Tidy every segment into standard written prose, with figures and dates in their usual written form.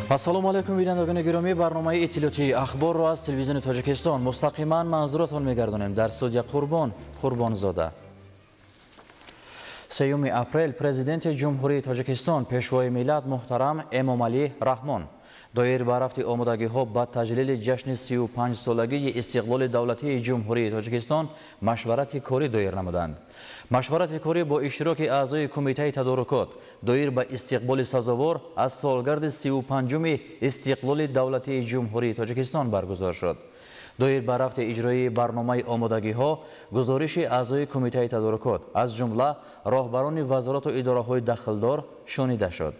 Ассалому алайкум, бинандагони гиромӣ. Барномаи иттилоотии Ахборро аз Телевизиони Тоҷикистон мустақиман манзуратон мегардонем. Дар студия Қурбон Қурбонзода. 3 апрел Президенти Ҷумҳурии Тоҷикистон, Пешвои миллат муҳтарам Эмомалӣ Раҳмон доир ба рафти омодагиҳо ба таҷлили ҷашни 35-солагии истиқлоли давлатии Ҷумҳурии Тоҷикистон машварати корӣ доир намуданд. Машварати корӣ бо иштироки аъзои Кумитаи тадорукот доир ба истиқболи сазовор аз солгарди 35-уми истиқлоли давлатии Ҷумҳурии Тоҷикистон баргузор шуд. Доир ба рафти иҷроии барномаи омодагиҳо гузориши аъзои Кумитаи тадорукот, аз ҷумла роҳбарони вазорату идораҳои дахлдор, шунида шуд.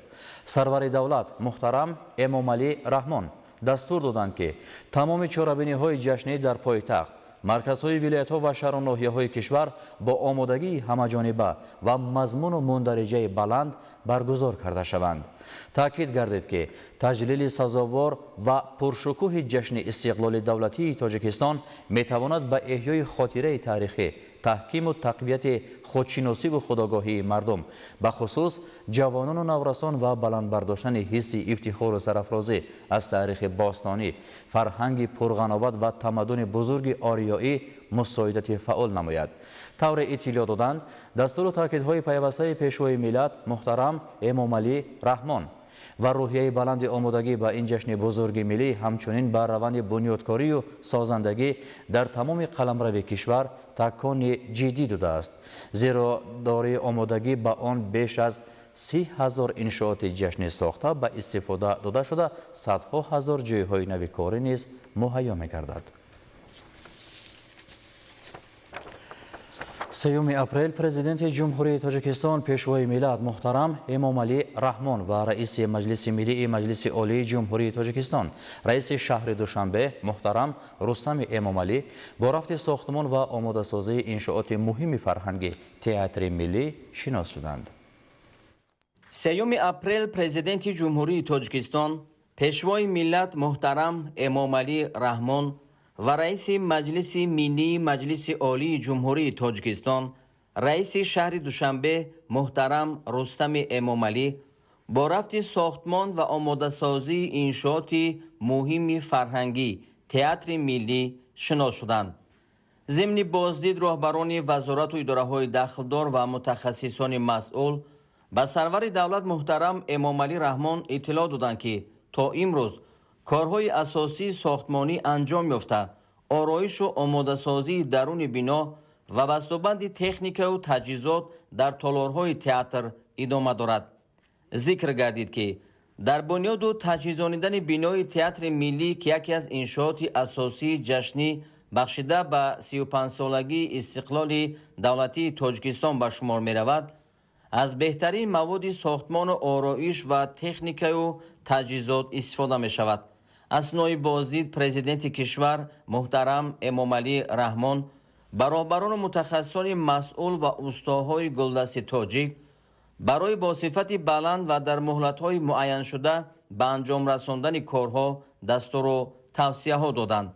Сарвари давлат муҳтарам Эмомалӣ Раҳмон дастур доданд, ки тамоми чорабиниҳои ҷашнӣ дар пойтахт, марказҳои вилоятҳо ва шаҳру ноҳияҳои кишвар бо омодагии ҳамаҷониба ва мазмуну мундариҷаи баланд баргузор карда шаванд. Таъкид гардид, ки таҷлили сазовор ва пуршукӯҳи ҷашни истиқлоли давлатии Тоҷикистон метавонад ба эҳёи хотираи таърихӣ, таҳкиму тақвияти худшиносиву худогоҳии мардум, бахусус ҷавонону наврасон, ва баланд бардоштани ҳисси ифтихору сарафрозӣ аз таърихи бостонӣ, фарҳанги пурғановат ва тамаддуни бузурги ориёӣ мусоидати фаъол намояд. Тавре иттилоъ доданд, дастуру таъкидҳои пайвастаи Пешвои миллат муҳтарам Эмомалӣ Раҳмон ва рӯҳияи баланди омодагӣ ба ин ҷашни бузурги миллӣ ҳамчунин ба раванди бунёдкорию созандагӣ дар тамоми қаламрави кишвар такони ҷиддӣ додааст, зеро дораи омодагӣ ба он беш аз 30 000 иншооти ҷашнӣ сохта, ба истифода дода шуда, садҳо ҳазор ҷойҳои нави корӣ низ муҳайё мегардад. 3 апрел Президенти Ҷумҳурии Тоҷикистон, Пешвои миллат муҳтарам Эмомалӣ Раҳмон ва раиси Маҷлиси Миллии Маҷлиси Олии Ҷумҳурии Тоҷикистон, раиси шаҳри Душанбе муҳтарам Рустами Эмомалӣ бо рафти сохтмон ва омодасозии иншооти муҳими фарҳангӣ, Театри миллӣ, шинос шуданд. 3 апрел Президенти Ҷумҳурии Тоҷикистон, Пешвои миллат муҳтарам Эмомалӣ Раҳмон ва раиси Маҷлиси Миллии Маҷлиси Олии Ҷумҳурии Тоҷикистон, раиси шаҳри Душанбе муҳтарам Рустами Эмомалӣ бо рафти сохтмон ва омодасозии иншооти муҳими фарҳангӣ, Театри миллӣ, шинос шуданд. Зимни боздид роҳбарони вазорату идораҳои дахлдор ва мутахассисони масъул ба сарвари давлат муҳтарам Эмомалӣ Раҳмон иттилоъ доданд, ки то имрӯз корҳои асосии сохтмонӣ анҷом ёфта, ороишу омодасозии даруни бино ва бастубанди техникаю таҷҳизот дар толорҳои театр идома дорад. Зикр гардид, ки дар бунёду таҷҳизонидани бинои Театри миллӣ, ки яке аз иншооти асосии ҷашнӣ бахшида ба 35-солагии истиқлоли давлатии Тоҷикистон ба шумор меравад, аз беҳтарин маводи сохтмону ороиш ва техникаю таҷҳизот истифода мешавад. Аснои боздид Президенти кишвар муҳтарам Эмомалӣ Раҳмон ба роҳбарону мутахассисони масъул ва устоҳои гулдасти тоҷик барои бо сифати баланд ва дар муҳлатҳои муайяншуда ба анҷом расондани корҳо дастуру тавсияҳо доданд.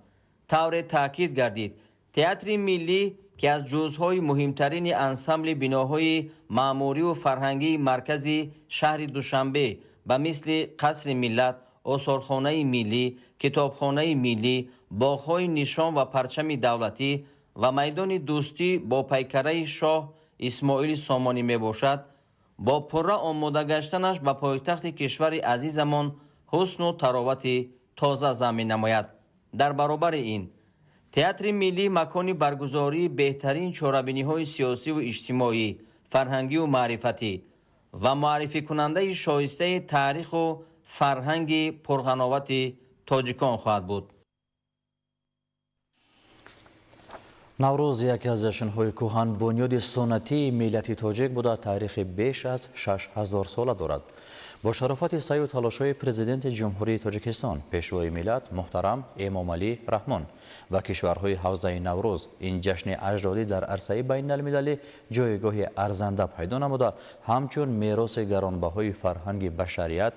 Тавре таъкид гардид, Театри миллӣ, ки аз ҷузъҳои муҳимтарини ансамбли биноҳои маъмурию фарҳангии маркази шаҳри Душанбе ба мисли Қасри миллат, Осорхонаи миллӣ, Китобхонаи миллӣ, боғҳои нишон ва парчами давлатӣ ва майдони Дӯстӣ бо пайкараи шоҳ Исмоили Сомонӣ мебошад, бо пурра омода гаштанаш ба пойтахти кишвари азизамон ҳусну таровати тоза замин намояд. Дар баробари ин, Театри миллӣ макони баргузории беҳтарин чорабиниҳои сиёсиву иҷтимоӣ, фарҳангию маърифатӣ ва муаррификунандаи шоистаи таъриху фарҳанги пурғановати тоҷикон хоҳад буд. Наврӯз яке аз ҷашнҳои кӯҳанбунёди суннатии миллати тоҷик буда, таърихи беш аз 6000 сола дорад. Бо шарофати саъю талошҳои Президенти Ҷумҳурии Тоҷикистон, Пешвои миллат муҳтарам Эмомалӣ Раҳмон ва кишварҳои ҳавзаи Наврӯз ин ҷашни аҷдодӣ дар арсаи байналмилалӣ ҷойгоҳи арзанда пайдо намуда, ҳамчун мероси гаронбаҳои фарҳанги башарият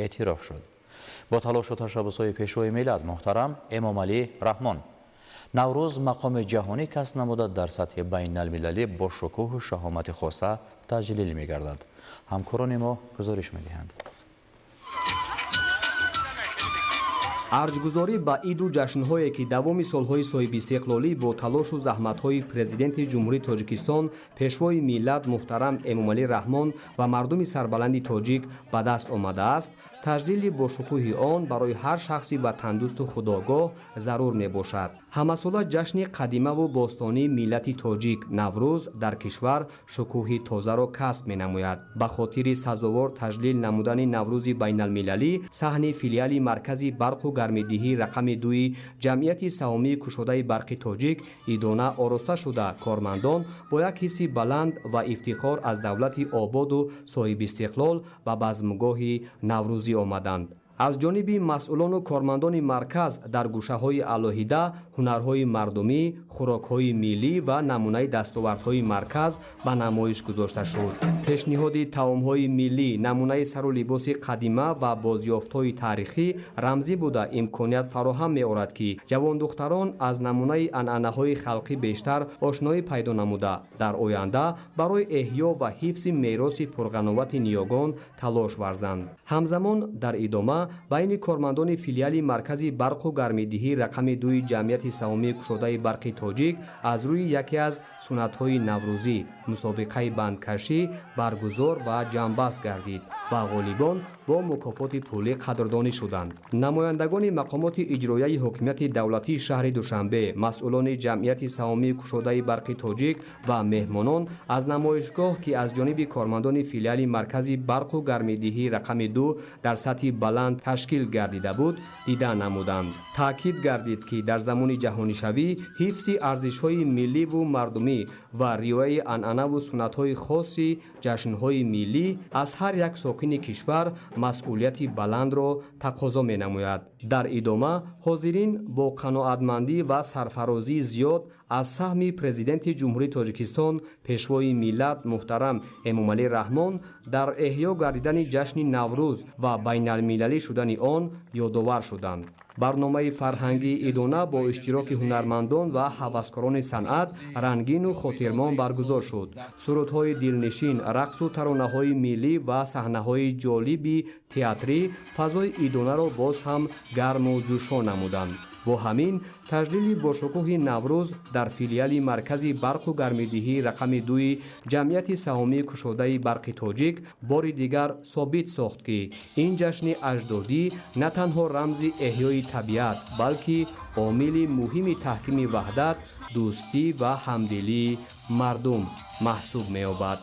эътироф шуд. Бо талошу ташаббусҳои Пешвои миллат муҳтарам Эмомалӣ Раҳмон Наврӯз мақоми ҷаҳонӣ касб намуда, дар сатҳи байналмилалӣ бо шукӯҳу шаҳомати хоса таҷлил мегардад. Ҳамкорони мо гузориш медиҳанд. Арҷгузорӣ ба иду ҷашнҳое, ки давоми солҳои соҳибистиқлолӣ бо талошу заҳматҳои Президенти Ҷумҳурии Тоҷикистон, Пешвои миллат муҳтарам Эмомалӣ Раҳмон ва мардуми сарбаланди тоҷик ба даст омадааст, таҷлили бошукӯҳи он барои ҳар шахси ватандӯсту худогоҳ зарур мебошад. Ҳамасола ҷашни қадимаву бостонии миллати тоҷик Наврӯз дар кишвар шукӯҳи тозаро касб менамояд. Ба хотири сазовор таҷлил намудани Наврӯзи байналмилалӣ саҳни филиали маркази барқу гармидиҳӣ рақами 2 ҷамъияти саҳомии кушодаи барқи тоҷик идона ороста шуда, кормандон бо як ҳисси баланд ва ифтихор аз давлати ободу соҳибистиқлол ба базмгоҳи наврӯзӣ омаданд. Аз ҷониби масъулону кормандони марказ дар гӯшаҳои алоҳида ҳунарҳои мардумӣ, хӯрокҳои миллӣ ва намунаи дастовардҳои марказ ба намоиш гузошта шуд. Пешниҳоди таомҳои миллӣ, намунаи сару либоси қадима ва бозёфтҳои таърихӣ рамзӣ буда имконият фароҳам меорад, ки ҷавондухтарон аз намунаи анъанаҳои халқӣ бештар ошноӣ пайдо намуда, дар оянда барои эҳё ва ҳифзи мероси пурғановати ниёгон талош варзанд. Ҳамзамон дар идома байни кормандони филиали маркази барқу гармидиҳӣ рақами 2 ҷамъияти саҳомии кушодаи барқи тоҷик аз рӯи яке аз суннатҳои наврӯзӣ мусобиқаи бандкашӣ баргузор ва ҷамъбаст гардид ва ғолибон бо мукофоти пулӣ қадрдонӣ шуданд. Намояндагони мақомоти иҷроияи ҳокимияти давлатии шаҳри Душанбе, масъулони ҷамъияти саҳомии кушодаи барқи тоҷик ва меҳмонон аз намоишгоҳ, ки аз ҷониби кормандони филиали маркази барқу гармидиҳӣ рақами 2 дар сатҳи баланд ташкил гардида буд, дида намуданд. Таъкид гардид, ки дар замони ҷаҳонишавӣ ҳифзи арзишҳои милливу мардумӣ ва риояи анъанаву суннатҳои хоси ҷашнҳои миллӣ аз ҳар як сокини кишвар масъулияти баландро тақозо менамояд. Дар идома ҳозирин бо қаноатмандӣ ва сарфарозии зиёд аз саҳми Президенти Ҷумҳурии Тоҷикистон, Пешвои миллат муҳтарам Эмомалӣ Раҳмон дар эҳё гардидани ҷашни Наврӯз ва байналмилалӣ шудани он ёдовар шуданд. Барномаи фарҳангии идона бо иштироки ҳунармандон ва ҳаваскорони санъат рангину хотирмон баргузор шуд. Сурудҳои дилнишин, рақсу таронаҳои миллӣ ва саҳнаҳои ҷолиби театрӣ фазои идонаро боз ҳам гарму ҷӯшон намуданд. Бо ҳамин таҷлили бошукӯҳи Наврӯз дар филиали маркази барқу гармидиҳӣ рақами 2 ҷамъияти саҳомии кушодаи барқи тоҷик бори дигар собит сохт, ки ин ҷашни аҷдодӣ на танҳо рамзи эҳёи табиат, балки омили муҳими таҳкими ваҳдат, дӯстӣ ва ҳамдилии мардум маҳсуб меёбад.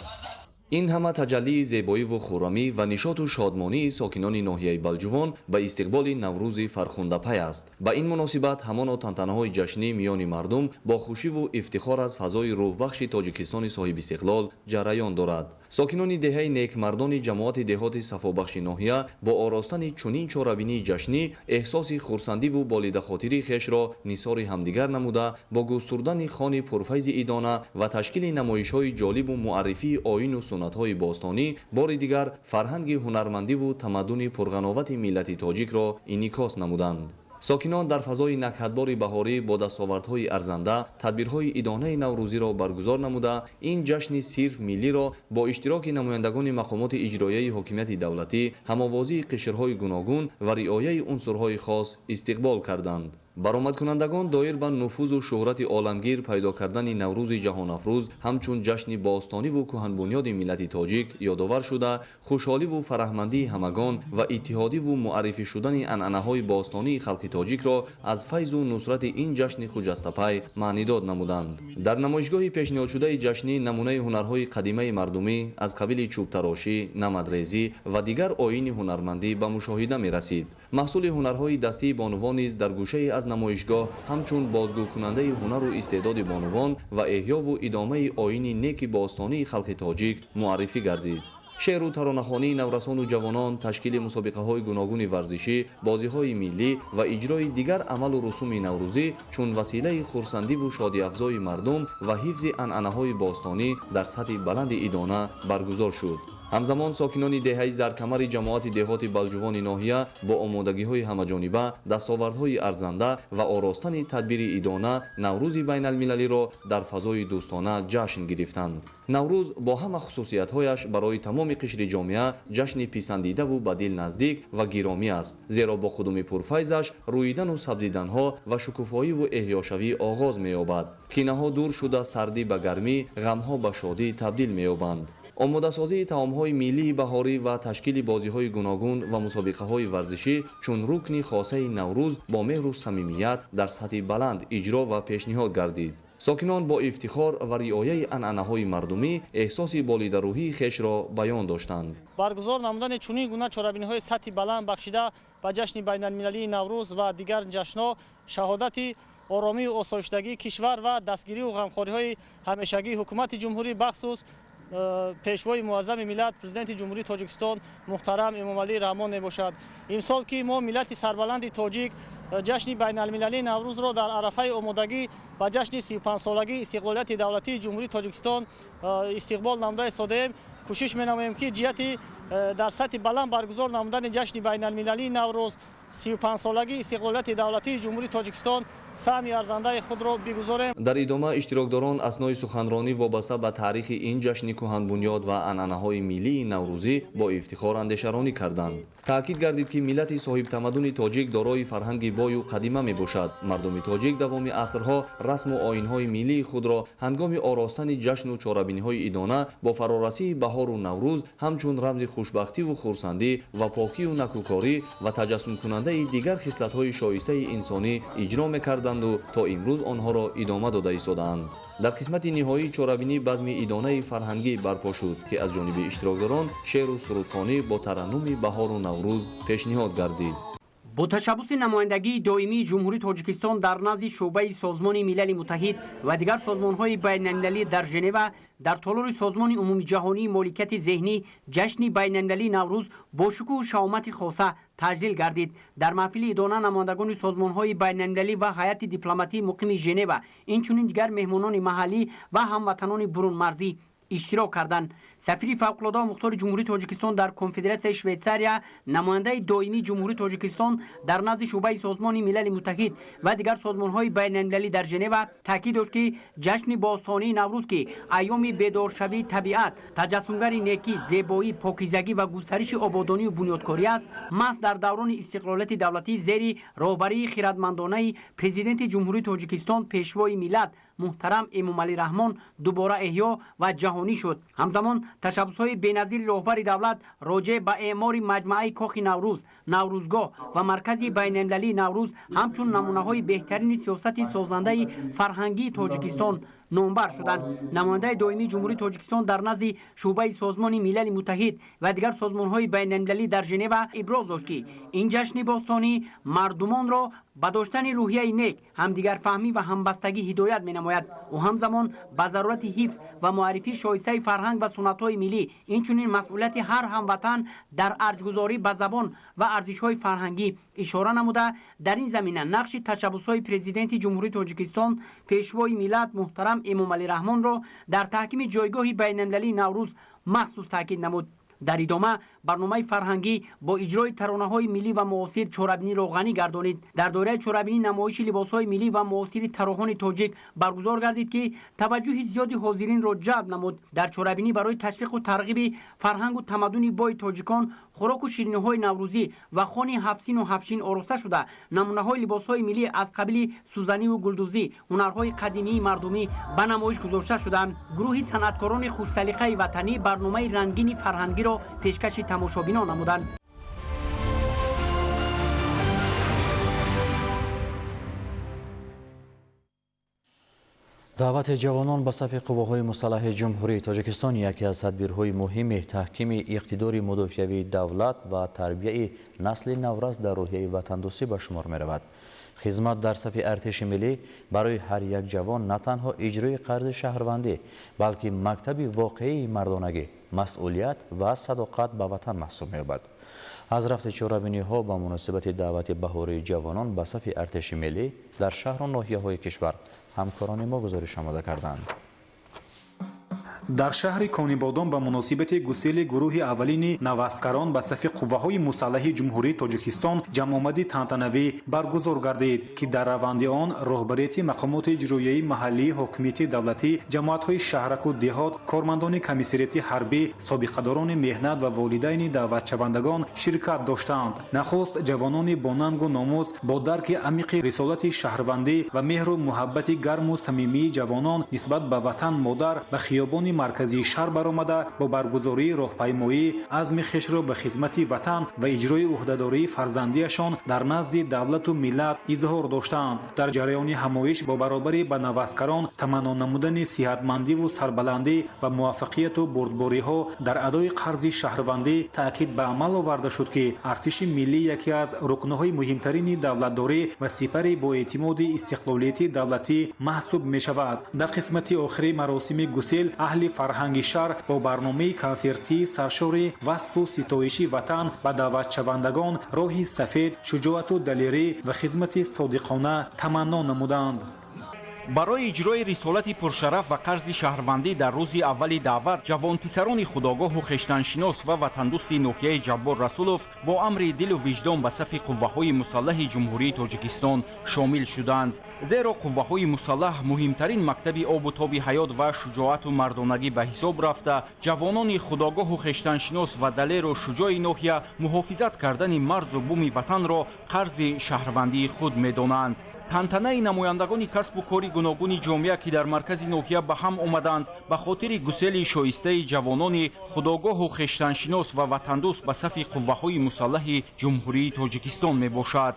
Ин ҳама таҷаллии зебоиву хуррамӣ ва нишоту шодмонии сокинони ноҳияи Балҷувон ба истиқболи Наврӯзи фархундапай аст. Ба ин муносибат ҳамоно тантанаҳои ҷашнӣ миёни мардум бо хушиву ифтихор аз фазои рӯҳбахши Тоҷикистони соҳибистиқлол ҷараён дорад. Сокинони деҳаи некмардони ҷамоати деҳоти сафобахши ноҳия бо оростани чунин чорабинии ҷашнӣ эҳсоси хурсандиву болидахотирии хешро нисори ҳамдигар намуда, бо густурдани хони пурфайзи идона ва ташкили намоишҳои ҷолибу муаррифии оину суннатҳои бостонӣ бори дигар фарҳанги ҳунармандиву тамаддуни пурғановати миллати тоҷикро инъикос намуданд. Сокинон дар фазои накҳатбори баҳорӣ бо дастовардҳои арзанда тадбирҳои идонаи наврӯзиро баргузор намуда, ин ҷашни сирф миллиро бо иштироки намояндагони мақомоти иҷроияи ҳокимияти давлатӣ, ҳамовозии қишрҳои гуногун ва риояи унсурҳои хос истиқбол карданд. Баромадкунандагон доир ба нуфузу шӯҳрати оламгир пайдо кардани Наврӯзи ҷаҳонафрӯз ҳамчун ҷашни бостониву кӯҳанбунёди миллати тоҷик ёдовар шуда, хушҳоливу фараҳмандии ҳамагон ва иттиҳодиву муаррифӣ шудани анъанаҳои бостонии халқи тоҷикро аз файзу нусрати ин ҷашни хуҷастапай маънидод намуданд. Дар намоишгоҳи пешниҳодшудаи ҷашнӣ намунаи ҳунарҳои қадимаи мардумӣ аз қабили чӯбтарошӣ, намадрезӣ ва дигар оини ҳунармандӣ ба мушоҳида мерасид. Маҳсули ҳунарҳои дастии бонувон низ дар гӯшае аз намоишгоҳ ҳамчун бозгӯкунандаи ҳунару истеъдоди бонувон ва эҳёву идомаи оини неки бостонии халқи тоҷик муаррифӣ гардид. Шеъру таронахонии наврасону ҷавонон, ташкили мусобиқаҳои гуногуни варзишӣ, бозиҳои миллӣ ва иҷрои дигар амалу русуми наврӯзӣ чун василаи хурсандиву шодиафзои мардум ва ҳифзи анъанаҳои бостонӣ дар сатҳи баланди идона баргузор шуд. Ҳамзамон сокинони деҳаи Заркамари ҷамоати деҳоти Балҷувони ноҳия бо омодагиҳои ҳамаҷониба, дастовардҳои арзанда ва оростани тадбири идона Наврӯзи байналмилалиро дар фазои дӯстона ҷашн гирифтанд. Наврӯз бо ҳама хусусиятҳояш барои тамоми Тамоми қишри ҷомеа ҷашни писандидаву ба дил наздик ва гиромӣ аст, зеро бо қудуми пурфайзаш рӯидану сабзиданҳо ва шукуфоиву эҳёшавӣ оғоз меёбад. Кинаҳо дур шуда сардӣ ба гармӣ, ғамҳо ба шодӣ табдил меёбанд. Омодасозии таомҳои миллии баҳорӣ ва ташкили бозиҳои гуногун ва мусобиқаҳои варзишӣ чун рукни хосаи Наврӯз бо меҳру самимият дар сатҳи баланд иҷро ва пешниҳод гардид. Сокинон бо ифтихор ва риояи анъанаҳои мардумӣ эҳсоси болидарӯҳии хешро баён доштанд. Баргузор намудани чунин гуна чорабиниҳои сатҳи баланд бахшида ба ҷашни байналмилалии Наврӯз ва дигар ҷашнҳо шаҳодати оромию осоиштагии кишвар ва дастгирию ғамхориҳои ҳамешагии ҳукумати ҷумҳурӣ, бахсус пешвои муаззами миллат, президенти Ҷумҳурии Тоҷикистон муҳтарам Эмомалӣ Раҳмон мебошад. Имсол ки мо миллати сарбаланди тоҷик ҷашни байналмилалии Наврӯзро дар арафаи омодагӣ ба ҷашни 35-солагии истиқлолияти давлатии Ҷумҳурии Тоҷикистон истиқбол намуда истодаем, кӯшиш менамоем ки ҷиҳати дар сатҳи баланд баргузор намудани ҷашни байналмилалии Наврӯз, 35-солагии истиқлолияти давлатии Ҷумҳурии Тоҷикистон саҳми арзандаи худро бигузорем. Дар идома иштирокдорон аснои суханронӣ вобаста ба таърихи ин ҷашни кӯҳанбунёд ва анъанаҳои миллии наврӯзӣ бо ифтихор андешаронӣ карданд. Таъкид гардид, ки миллати соҳибтамаддуни тоҷик дорои фарҳанги бою қадима мебошад. Мардуми тоҷик давоми асрҳо расму оинҳои миллии худро ҳангоми оростани ҷашну чорабиниҳои идона бо фарорасии баҳору Наврӯз ҳамчун рамзи хушбахтиву хурсандӣ ва покию накӯкорӣ ва таҷассумкунандаи дигар хислатҳои шоистаи инсонӣ иҷро мекарданду то имрӯз онҳоро идома дода истодаанд. Дар қисмати ниҳоии чорабинӣ базми идонаи фарҳангӣ барпо шуд, ки аз ҷониби иштирокдорон шеъру сурудхонӣ бо тараннуми баҳору Наврӯз пешниҳод гардид. Бо ташаббуси намояндагии доимии Ҷумҳурии Тоҷикистон дар назди шӯъбаи Созмони Милали Муттаҳид ва дигар созмонҳои байналмилалӣ дар Женева дар толори Созмони Умумиҷаҳонии моликияти зеҳнӣ ҷашни байналмилалии Наврӯз бо шукӯҳу шаҳомати хоса таҷлил гардид. Дар маҳфили идона намояндагони созмонҳои байналмилалӣ ва ҳайати дипломатии муқими Женева, инчунин дигар меҳмонони маҳаллӣ ва ҳамватанони бурунмарзӣ иштирок карданд. Сафири фавқулода ва мухтори Ҷумҳурии Тоҷикистон дар Конфедератсияи Швейтсария, намояндаи доимии Ҷумҳурии Тоҷикистон дар назди шӯъбаи Созмони Милали Муттаҳид ва дигар созмонҳои байналмилалӣ дар Женева таъкид дошт, ки ҷашни бостонии Наврӯз, ки айёми бедоршавии табиат, таҷассумгари некӣ, зебоӣ, покизагӣ ва густариши ободонию бунёдкорӣ аст, маҳз дар даврони истиқлолияти давлатӣ зери роҳбарии хиратмандонаи Президенти Ҷумҳурии Тоҷикистон, Пешвои миллат муҳтарам Эмомалӣ Раҳмон дубора эҳё ва ҷаҳонӣ шуд. Ҳамзамон ташаббусҳои беназири роҳбари давлат роҷеъ ба эъмори маҷмӯаи Кохи Наврӯз, Наврӯзгоҳ ва Маркази байналмилалии Наврӯз ҳамчун намунаҳои беҳтарини сиёсати созандаи фарҳангии Тоҷикистон номбар шуданд. Намояндаи доимии Ҷумҳурии Тоҷикистон дар назди шӯъбаи Созмони Милали Муттаҳид ва дигар созмонҳои байналмилалӣ дар Женева иброз дошт, ки ин ҷашни бостонӣ мардумонро ба доштани рӯҳияи нек, ҳамдигарфаҳмӣ ва ҳамбастагӣ ҳидоят менамояд. Ӯ ҳамзамон ба зарурати ҳифз ва муаррифии шоистаи фарҳанг ва суннатҳои миллӣ, инчунин масъулияти ҳар ҳамватан дар арҷгузорӣ ба забон ва арзишҳои фарҳангӣ ишора намуда, дар ин замина нақши ташаббусҳои Президенти Ҷумҳурии Тоҷикистон, Пешвои миллат муҳтарам Эмомалӣ Раҳмонро дар таҳкими ҷойгоҳи байналмилалии Наврӯз махсус таъкид намуд. Дар идома барномаи фарҳангӣ бо иҷрои таронаҳои миллӣ ва муосир чорабиниро ғанӣ гардонид. Дар доираи чорабинӣ намоиши либосҳои миллӣ ва муосири тароҳони тоҷик баргузор гардид, ки таваҷҷӯҳи зиёди ҳозиринро ҷалб намуд. Дар чорабинӣ барои ташвиқу тарғиби фарҳангу тамаддуни бои тоҷикон хӯроку шириниҳои наврӯзӣ ва хони ҳафсину ҳафшин ороста шуда, намунаҳои либосҳои миллӣ аз қабили сӯзаниву гулдӯзӣ, ҳунарҳои қадимии мардумӣ ба намоиш гузошта шуданд. Гурӯҳи санъаткорони хушсалиқаи ватанӣ барномаи рангини фарҳангиро пешкаши тамошобинон намуданд. Даъвати ҷавонон ба сафи қувваҳои мусаллаҳи Ҷумҳурии Тоҷикистон яке аз тадбирҳои муҳими таҳкими иқтидори мудофиавии давлат ва тарбияи насли наврас дар рӯҳияи ватандӯстӣ ба шумор меравад. Хизмат дар сафи артиши миллӣ барои ҳар як ҷавон на танҳо иҷрои қарзи шаҳрвандӣ, балки мактаби воқеии мардонагӣ, масъулият ва садоқат ба ватан маҳсуб меёбад. Аз рафти чорабиниҳо ба муносибати даъвати баҳории ҷавонон ба сафи артиши миллӣ дар шаҳру ноҳияҳои кишвар ҳамкорони мо гузориш омода карданд. Дар шаҳри Конибодом ба муносибати гусели гурӯҳи аввалини наваскарон ба сафи қувваҳои мусаллаҳи Ҷумҳурии Тоҷикистон ҷамъомади тантанавӣ баргузор гардид, ки дар раванди он роҳбарияти мақомоти иҷроияи маҳаллии ҳокимияти давлатӣ, ҷамоатҳои шаҳраку деҳот, кормандони комиссариати ҳарбӣ, собиқадорони меҳнат ва волидайни даъватшавандагон ширкат доштанд. Нахуст ҷавонони бо нангу номус, бо дарки амиқи рисолати шаҳрвандӣ ва меҳру муҳаббати гарму самимии ҷавонон нисбат ба ватан модар ба хиёбони марказии шаҳр баромада, бо баргузории роҳпаймоӣ азми хешро ба хизмати ватан ва иҷрои ӯҳдадории фарзандиашон дар назди давлату миллат изҳор доштанд. Дар ҷараёни ҳамоиш бо баробари ба наваскарон таманно намудани сиҳатмандиву сарбаландӣ ва муваффақияту бурдбориҳо дар адои қарзи шаҳрвандӣ таъкид ба амал оварда шуд, ки артиши миллӣ яке аз рукнҳои муҳимтарини давлатдорӣ ва сипари боэътимоди истиқлолияти давлатӣ маҳсуб мешавад. Дар қисмати охири маросими гусел аҳли фарҳанги шаҳр бо барномаи консертии саршори васфу ситоиши ватан ба даъватшавандагон роҳи сафед, шуҷоату далерӣ ва хизмати содиқона таманно намуданд. Барои иҷрои рисолати пуршараф ва қарзи шаҳрвандӣ дар рӯзи аввали даъват ҷавонписарони худогоҳу хештаншинос ва ватандӯсти ноҳияи Ҷаббор Расулов бо амри дилу виҷдон ба сафи қувваҳои мусаллаҳи Ҷумҳурии Тоҷикистон шомил шуданд. Зеро қувваҳои мусаллаҳ муҳимтарин мактаби обу тоби ҳаёт ва шуҷоату мардонагӣ ба ҳисоб рафта, ҷавонони худогоҳу хештаншинос ва далеру шуҷои ноҳия муҳофизат кардани марзу буми ватанро қарзи шаҳрвандии худ медонанд. Тантанаи намояндагони касбу кори гуногуни ҷомеа, ки дар маркази ноҳия ба ҳам омаданд, ба хотири гусели шоистаи ҷавонони худогоҳу хештаншинос ва ватандӯст ба сафи қувваҳои мусаллаҳи Ҷумҳурии Тоҷикистон мебошад.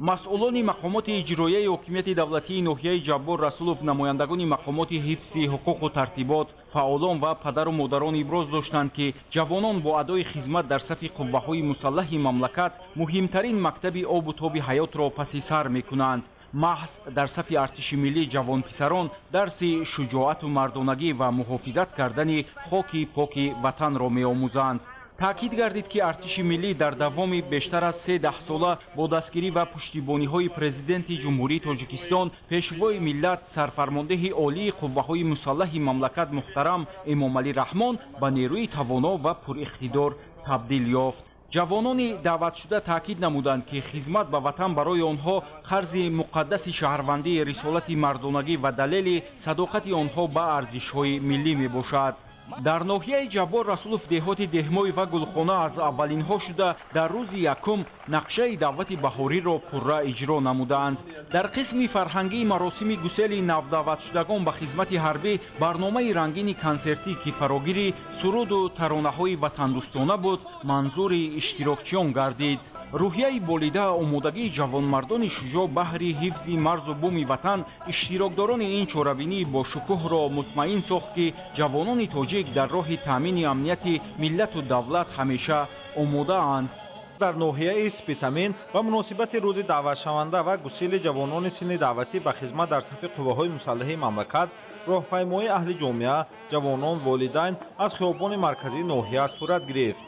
Масъулони мақомоти иҷроияи ҳокимияти давлатии ноҳияи Ҷаббор Расулов, намояндагони мақомоти ҳифзи ҳуқуқу тартибот, фаъолон ва падару модарон иброз доштанд, ки ҷавонон бо адои хизмат дар сафи қувваҳои мусаллаҳи мамлакат муҳимтарин мактаби обу тоби ҳаётро паси сар мекунанд. Маҳз дар сафи артиши миллӣ ҷавонписарон дарси шуҷоату мардонагӣ ва муҳофизат кардани хоки поки ватанро меомӯзанд. Таъкид гардид, ки артиши миллӣ дар давоми бештар аз 3 даҳсола бо дастгирӣ ва пуштибониҳои Президенти Ҷумҳурии Тоҷикистон, Пешвои миллат, сарфармондеҳи олии қувваҳои мусаллаҳи мамлакат муҳтарам Эмомалӣ Раҳмон ба нерӯи тавоно ва пуриқтидор табдил ёфт. Ҷавонони даъватшуда таъкид намуданд, ки хизмат ба ватан барои онҳо қарзи муқаддаси шаҳрвандӣ, рисолати мардонагӣ ва далели садоқати онҳо ба арзишҳои миллӣ мебошад. Дар ноҳияи Ҷаббор Расулов деҳоти Деҳмой ва Гулхона аз аввалинҳо шуда дар рӯзи якум нақшаи даъвати баҳориро пурра иҷро намуданд. Дар қисми фарҳангии маросими гусели навдаъватшудагон ба хизмати ҳарбӣ барномаи рангини консертӣ, ки фарогири суруду таронаҳои ватандӯстона буд, манзури иштирокчиён гардид. Рӯҳияи болида, омодагии ҷавонмардони шуҷоъ баҳри ҳифзи марзу буми ватан иштирокдорони ин чорабинии бошукӯҳро мутмаин сохт, ки ҷавонони тоҷик дар роҳи таъмини амнияти миллату давлат ҳамеша омодаанд. Дар ноҳияи Спитамен ба муносибати рӯзи даъватшаванда ва гусели ҷавонони синни даъватӣ ба хизмат дар сафи қувваҳои мусаллаҳи мамлакат роҳпаймоии аҳли ҷомеа, ҷавонон, волидайн аз хиёбони марказии ноҳия сурат гирифт.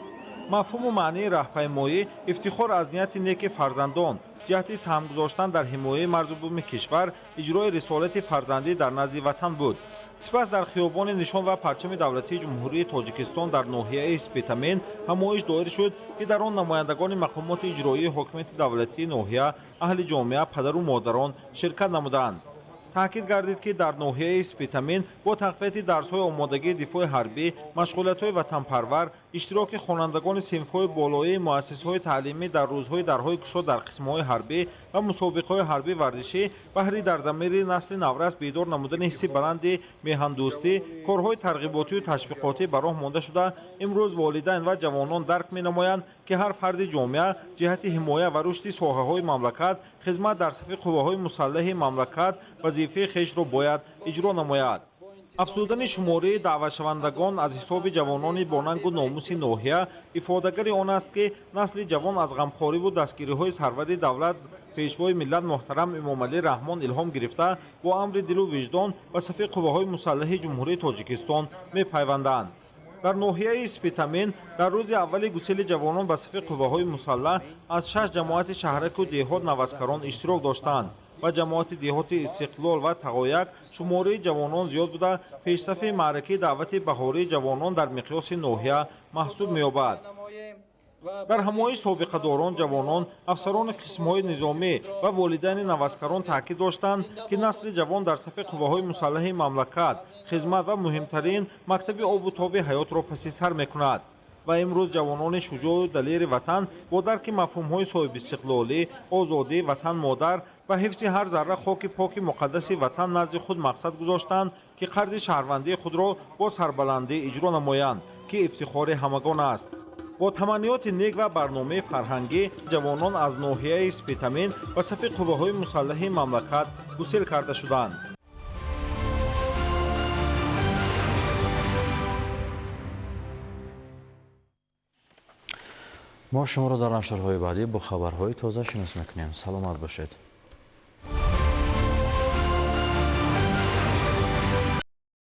Мафҳуму маънии раҳпаймоӣ ифтихор аз нияти неки фарзандон, ҷиҳати саҳм гузоштан дар ҳимояи марзу буми кишвар, иҷрои рисолати фарзандӣ дар назди ватан буд. Сипас дар хиёбони нишон ва парчами давлатии Ҷумҳурии Тоҷикистон дар ноҳияи Спитамен ҳамоиш доир шуд, ки дар он намояндагони мақомоти иҷроии ҳокимияти давлатии ноҳия, аҳли ҷомеа, падару модарон ширкат намуданд. Таъкид гардид, ки дар ноҳияи Спитамен бо тақвияти дарсҳои омодагии дифои ҳарбӣ, машғулиятҳои ватанпарвар, иштироки хонандагони синфҳои болоии муассисаҳои таълимӣ дар рӯзҳои дарҳои кушод дар қисмҳои ҳарбӣ ва мусобиқаҳои ҳарбӣ варзишӣ баҳри дар замири насли наврас бедор намудани ҳисси баланди меҳандӯстӣ, корҳои тарғиботию ташвиқотӣ ба роҳ монда шуда, имрӯз волидайн ва ҷавонон дарк менамоянд, ки ҳар фарди ҷомеа ҷиҳати ҳимоя ва рушди соҳаҳои мамлакат, хизмат дар сафи қувваҳои мусаллаҳи мамлакат вазифаи хешро бояд иҷро намояд. Афзудани шумораи даъватшавандагон аз ҳисоби ҷавонони бонангу номуси ноҳия ифодагари он аст, ки насли ҷавон аз ғамхориву дастгириҳои сарвари давлат, Пешвои миллат муҳтарам Эмомалӣ Раҳмон илҳом гирифта, бо амри дилу виҷдон ба сафи қувваҳои мусаллаҳи Ҷумҳурии Тоҷикистон мепайванданд. Дар ноҳияи Спитамен дар рӯзи аввали гусели ҷавонон ба сафи қувваҳои мусаллаҳ аз 6 ҷамоати шаҳраку деҳот наваскарон иштирок доштанд. ва ҷамоати деҳоти Истиқлол ва Тағояк шумораи ҷавонон зиёд буда, пешсафи маъракаи даъвати баҳории ҷавонон дар миқёси ноҳия маҳсуб меёбад. Дар ҳамоиш собиқадорон, ҷавонон, афсарони қисмҳои низомӣ ва волидайни наваскарон таъкид доштанд, ки насли ҷавон дар сафи қувваҳои мусаллаҳи мамлакат хизмат ва муҳимтарин мактаби обу тоби ҳаётро паси сар мекунад ва имрӯз ҷавонони шуҷоъу далери ватан бо дарки мафҳумҳои соҳибистиқлолӣ, озодӣ, ватан модар ва ҳифзи ҳар зарра хоки поки муқаддаси ватан назди худ мақсад гузоштанд, ки қарзи шаҳрвандии худро бо сарбаландӣ иҷро намоянд, ки ифтихори ҳамагон аст. Бо таманниёти нек ва барномаи фарҳангӣ ҷавонон аз ноҳияи Спитамен ба сафи қувваҳои мусаллаҳи мамлакат гусел карда шуданд. Мо шуморо дар нашрҳои баъдӣ бо хабарҳои тоза шинос мекунем. Саломат бошед.